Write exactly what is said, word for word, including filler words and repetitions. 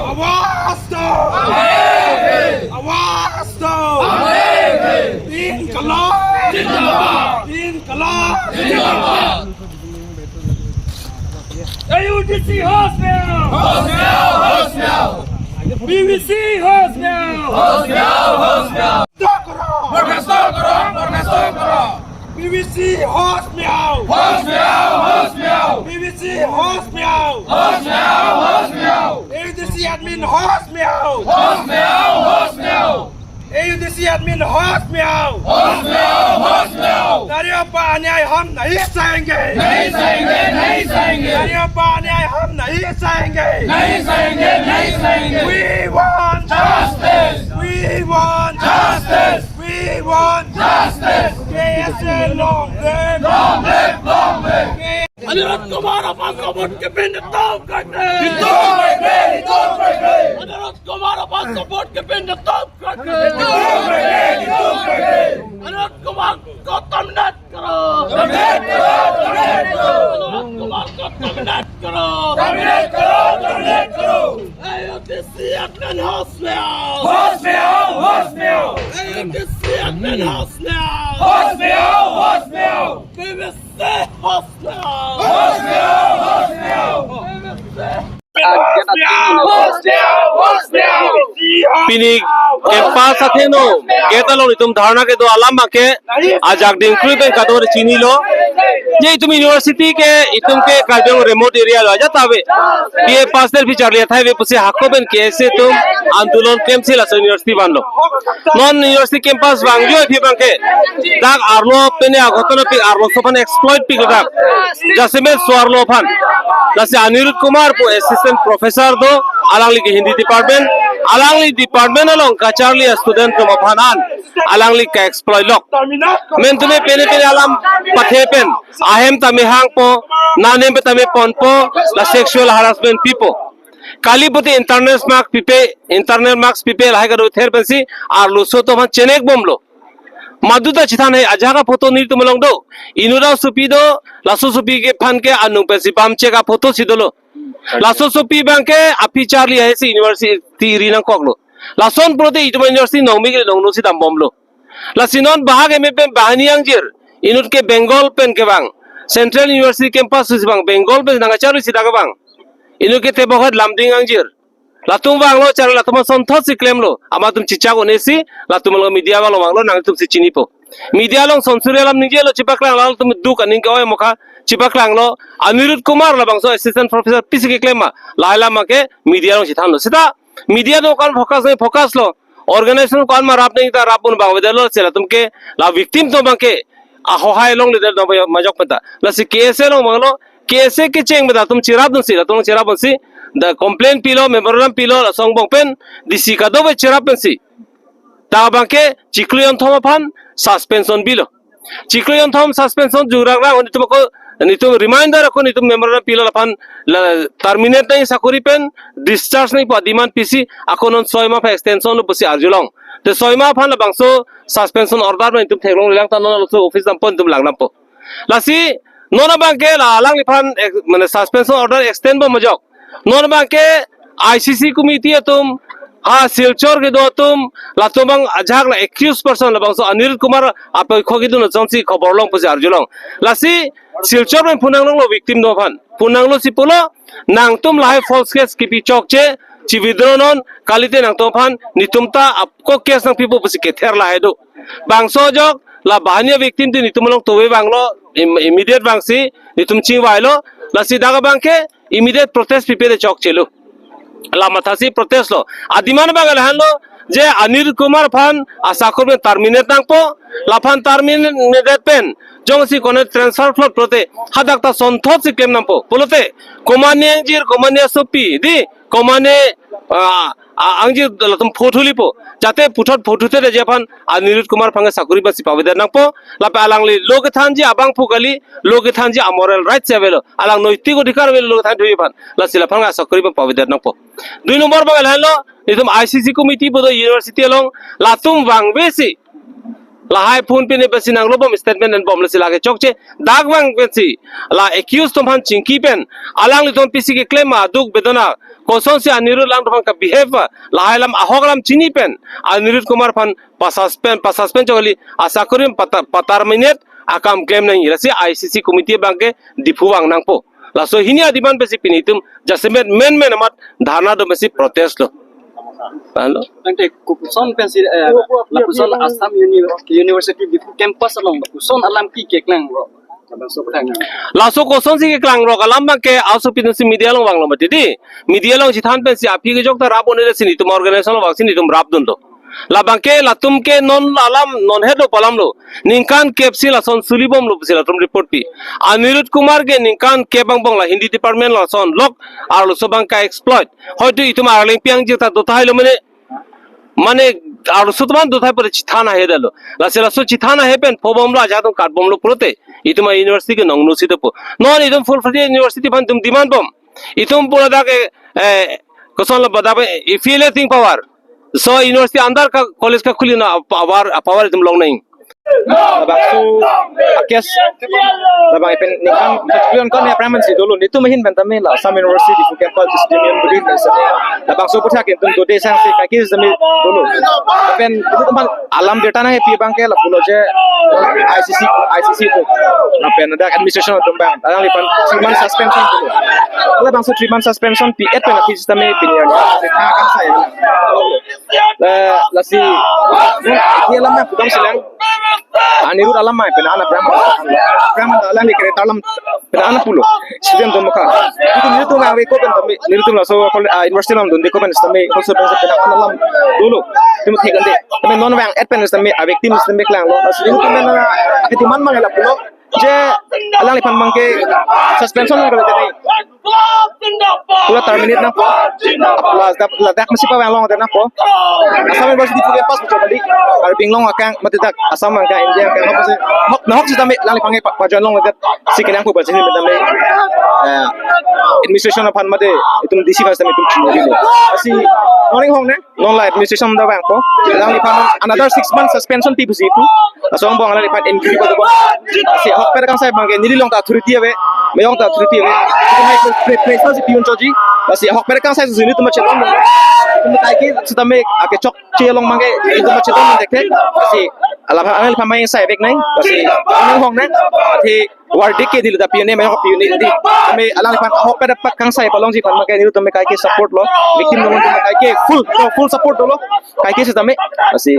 आवाज दो! आवाज दो! तीन तलाक! तीन तलाक! एयूडीसी होश में आओ! होश में आओ, होश में आओ। पीवीसी होश में आओ! होश में आओ, होश में आओ। बर्खास्त करो! बर्खास्त करो! बर्खास्त करो! पीवीसी होश में आओ! होश में आओ, होश में आओ। पीवीसी होश में आओ! होश में आओ, होश में आओ। एयूडीसी एडमिन होश में आओ! होश में आओ, होश में आओ। एयूडीसी एडमिन होश में आओ! होश में आओ, होश में आओ। नारियों पर अन्याय हम नहीं सहेंगे! नहीं सहेंगे, नहीं सहेंगे। नारियों पर अन्याय हम नहीं सहेंगे! नहीं सहेंगे, नहीं सहेंगे। We want justice! We want justice! We want justice! K S A long live! Long live, long live! अनुराग कुमार, अपन को वोट के पिंड तोप करके! अनुराग कुमार, अपन को वोट के पिंड तोप करके! अनुराग कुमार को टर्मिनेट करो! टर्मिनेट करो, टर्मिनेट करो। अनुराग कुमार को टर्मिनेट करो! टर्मिनेट करो, टर्मिनेट करो। एयूडीसी एडमिन होश में आओ! होश में आओ, होश में आओ। एयूडीसी एडमिन होश में आओ! होश में आओ, होश में आओ। पीवीसी होश में आओ! होश में आओ, होश में आओ। पीवीसी होश में आओ! होश में आओ, होश में आओ। Pini campus athengno gate along itum dharna kedo alam abangke ajak dingkrui pen kadokave chinilo. Je itum university ke, itum ke Karbi Anglong remote area lo, ajat ave. B A pass der phi charli athai ave pusi hako pen K S A atum andolon klemsi laso university vanlo. Non university campus vangjo aphi abangke dak arlo pen aghotona pik, arloso aphan exploit pik dak. Jasemet so-arlo aphan. Lasi Anirudh Kumar pu assistant professor do, alangli ke Hindi department, alangli department along kacharli a-student atum aphan an alangli ka-exploit lok. Men tume pene pene alam pathe pen, ahem tame hangpo, nanem pe tame ponpo, la sexual harassment pipo. Kali pulote internal marks pipe, internal marks pipe, lahai kadokave ther pensi arloso atum aphan chenek bomlo. Maduta chethan hai, ajahak a-photo nelitum along do. Inut asopi do, laso asopi ke aphan ke anung pensi bam chek a-photo si dolo. Laso asopi abangke aphi charli ahaisi university ri nangkoklo. Lason pulote itum university nongmik le nongno si dambomlo. Lasi non bahak M A pen banghini angjir, inut ke Bengal pen kevang, Central University campus si vang, Bengal pen nangkacharli si dak kevang. Inut ke Tebokhet Lumding angjir. Latum vanglo, char latum asonthot si klemlo. Amat atum chichak un-e si, latum along media vanglo, vanglo, nangtum si chinipo. Media along sonsuri alam ningjelo, chepaklanglo, latum duk aning ke-oi mokha, chepaklanglo. Anirudh Kumar labangso assistant professor pisi keklem ma, lahai alam abangke media along chethanlo. Seta media do kan focus nai focus lo. Organization ko-an ma rap nangji ta rap un abang avedetlo, si latum ke, la victim atum abangke ahohai longledet nang majok penta. Lasi K S A along vanglo, K S A kecheng penta atum cherapdunsi, latum cherapdunsi, the complaint pilo, memorandum pilo, laso angbong pen D C kadokave cherap pensi, dak abangke chiklo jonthom aphan suspension bilo. Chiklo jonthom suspension jurak rang, nitum ako, nitum reminder ako, nitum memorandum pilo, laphan la terminate nangji sakori pen discharge nangji pu demand pisi, ako non soi ma aphan extension lo pusi arjulong. Te soi ma aphan labangso suspension order ma nitum theklonglelang ta, non laso office dampo, nitum lang dampo. Lasi non abangke la alangliphan ek-, mane suspension order extend bom majok. Non abangke I C C committee atum, ha Silchar kedo atum, latum abang ajahak la accused person labangso Anirudh Kumar apoikho kedun asonsi khobor long pusi arjulong. Lasi Silchar pen phunanglonglo victim atum aphan. Phunanglo si pulo, nangtum lahai false case kipi chokche, chi-withdraw non, kalite nangtum aphan, nitum ta ako case nangpipo pusi kether lahai do. Bangso ajok, la banghini a-victim te nitum along tove vanglo, im-, immediate vangsi, nitum chingvailo, lasi dak abangke, immediate protest pipe te chokchelo. La mathasi protest lo. A-demand abang lahenlo, je Anirudh Kumar aphan asakur pen terminate nangpo, laphan terminate pen, jongsi konat transfer plot pulote, hadak ta sonthot si klem nangpo. Pulote, komatne angjir, komatne asopi, di, komatne, ah, a-, angji latum photo lipo. Jate puthot photo te je aphan Anirudh Kumar aphan ke sakori pensi pavidet nangpo. Lapen alangli lo kethanji abangphu kali, lo kethanji amoral right si avelo. Alang noitik odhikar avelo lo kethan thuji aphan. Lasi laphan ke sakori pen pavidet nangpo. Dui nombor abang lahenlo, itum I C C committee bodo university along latum vangvesi lahai phone pine pensi nanglobom, statement enbom, lasi lake chokche dak vang pensi la accused atum aphan chingki pen alanglitum pisi keklem aduk bedona kosonsi Anirudh alangtum aphan kabehave, lahai alam ahok alam chini pen Anirudh Kumar aphan pasuspend, pasuspend chok kali, asakori pata-, paterminate akam klem nangji, lasi I C C committee abang ke Diphu vang nangpo. Laso hini ademand pensi pini itum jasemet men men amat dharna do pensi protest lo. Lahenlo. Tangte koson pensi, eh, lapuson Assam Uni-, University Diphu campus along koson alam ke keklang ro? Labangso petang. Laso kosonsi keklang ro alam abang ke aso pinsi media along vanglo mati di. Media along chethan pensi aphi kejok ta rap un-e si nelitum organization along vangsi nelitum rapdunlo. Labang ke latum ke non alam non hedo palamlo. Ningkan kep si lason sulibomlo pusi latum report pi. Anirudh Kumar ke ningkan kep angbong la Hindi department lason lok arloso abang ka-exploit. Hoito itum arleng piang jita dothailo mane, mane arloso atum an dothai pore chethan ahe detlo. Lasi laso chethan ahe pen phobomlo, ajat atum katbomlo pulote itum a-university ke nongno si dopo. Non itum Full Fledged University aphan itum demand bom. Itum pura dak, eh, eh, kosonlo badak, eh, feel a thing power. So university andar ka college ka khuli na power, power itum long nang. Labangso a-case labang pen ningkan kachiklo kon ya preman si dolo, nelitum ahin pen tame la Assam University Diphu campus student union budi pensi labangso aphuthak itum dode sangsi kaike tame dolo. Pen itum aphan alam birta nangkepi abang ke lapulo je I C C, I C C atum lapen dak administration atum abang alangliphan three month suspension dolo. Labangso three month suspension pi-et pen aphi sitame pini an kangsai. Eh, lasi, eh, alam na pudam silang. Anirudh alam mai pen ana preman. Preman alangli character alam pen ana pulo. Student atum ka. Itum nelitum vangve ko pen tame, nelitum laso kol-, ah, university along dunde ko pen tame, kol so pen tame ana alam dolo. Itum thek ande. Tame non vang-et pen tame, a victim tame klanglo. Lasi nelitum na, ah, demand mang lapulo. Je alangliphan abang ke suspension nangkok tadi. Pura terminate nangpo. Plus dak, ladak masi pavang long tadi nangpo. Assam University Diphu campus puchok kali. Karbi Anglong akang mati dak Assam akang India akang hok si, hok, nahok sitame alangliphan ke pa, pa-join longledet si kenangpo pensi sitame, eh, administration aphan mate itum D C aphan sitame itum chinidilo. Si morning hong ne. Non la administration ta vangpo. Alangliphan another six months suspension pi pusi pu. Laso angbong alangliphan inquiry ko ko. Lasi ahokpet kangsai abang ke neli along ta authority ave. Mei along ta authority ave. Itum hai pre-, pre-, pressure si pi-un chotji. Lasi ahokpet kangsai si nelitum chetong. Itum kaike sitame ake chokche along abang ke itum chetong dekte. Lasi alaphan alangliphan mai sai vek nang. Lasi hong nang. Athe verdict ke neli ta pi-un-e, mei along pi-un-e di. Tame alangliphan ahokpet apak kangsai palongji aphan abang ke nelitum kaike support lo. Victim along atum kaike full, full support dolo. Kaike sitame. Lasi